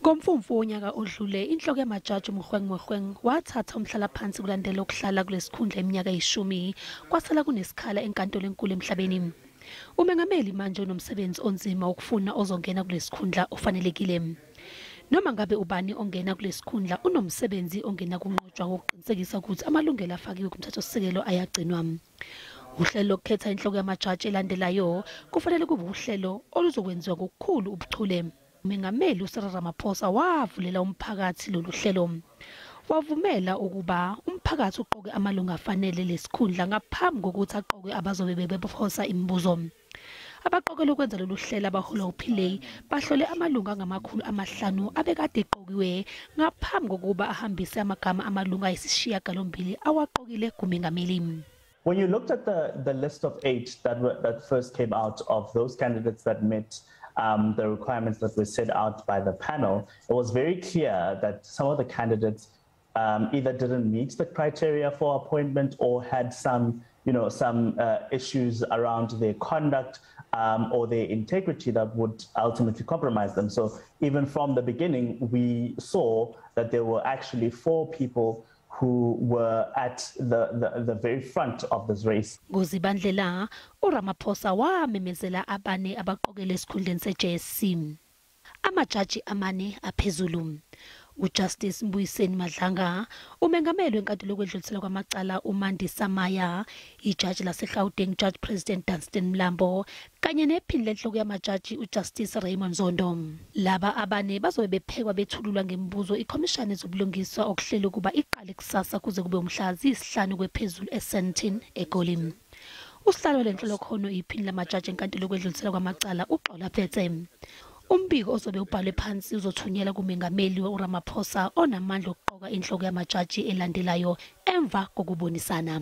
NgoMfumfu wonyaka odlule, inhloko yamajaji uMogoeng Mogoeng wathatha umhlalaphansi kulandela ukuhlala kulesikhundla iminyaka eyi-10, kwasala kunesikhala enkantolo enkulu emhlabeni. Umengameli manje unomsebenzi onzima wokufuna ozongena kulesikhundla ofanelekile. Noma ngabe ubani ongena kulesikhundla unomsebenzi ongenakunqotshwa wokuqinisekisa ukuthi amalungelo afakiwe kumthethosisekelo ayagcinwa. Uhlelo lokukhetha inhloko yamajaji elandelayo kufanele kube uhlelo oluzokwenziwa ngokukhulu ubuchule. Umengameli uCyril Ramaphosa wavulela umphakathi lolu hlelo. Wavumela ukuba umphakathi uqoke amalungu afanele lesikhundla ngaphambi kokuthi aqoke abazobe bebephosa imibuzo. Abaqokelwe ukwenza lolu hlelo abaholwa uPillay bahlole amalungu angama-500 abekade eqokiwe ngaphambi kokuba ahambise amagama amalungu ayisishiyagalombili awaqokile kumengameli. When you looked at the list of 8 that first came out of those candidates that met the requirements that were set out by the panel, it was very clear that some of the candidates either didn't meet the criteria for appointment or had some issues around their conduct or their integrity that would ultimately compromise them. So even from the beginning, we saw that there were actually 4 people who were at the very front of this race. NgoZibandlela, uRamaphosa wamemezela abane abaqokele esikhundleni se-JSC. Amajaji amane aphezulu. uJustice Mbuyiseni Madlanga, umengameli wenkantolo yokwedluliselwa kwamacala uMandisa Maya, ijaji laseGauteng Judge President Dunstan Mlambo, kanye nephini lenhloko yamajaji uJustice Raymond Zondo. Laba abane bazobe bephekwa bethululwa ngemibuzo ikhomishani yezobulungiswa okuhlelwe ukuba iqale kusasa kuze kube umhla ziyisihlanu kwephezulu eSandton eGoli. Usihlalo lenhlolokhono iphini lamajaji enkantolo yokwedluliselwa kwamacala uXola Petse. Umbiko ozobe ubhalwe phansi uzothunyelwa kumengameli uRamaphosa onamandla okuqoka inhloko yamajaji elandelayo emva kokubonisana.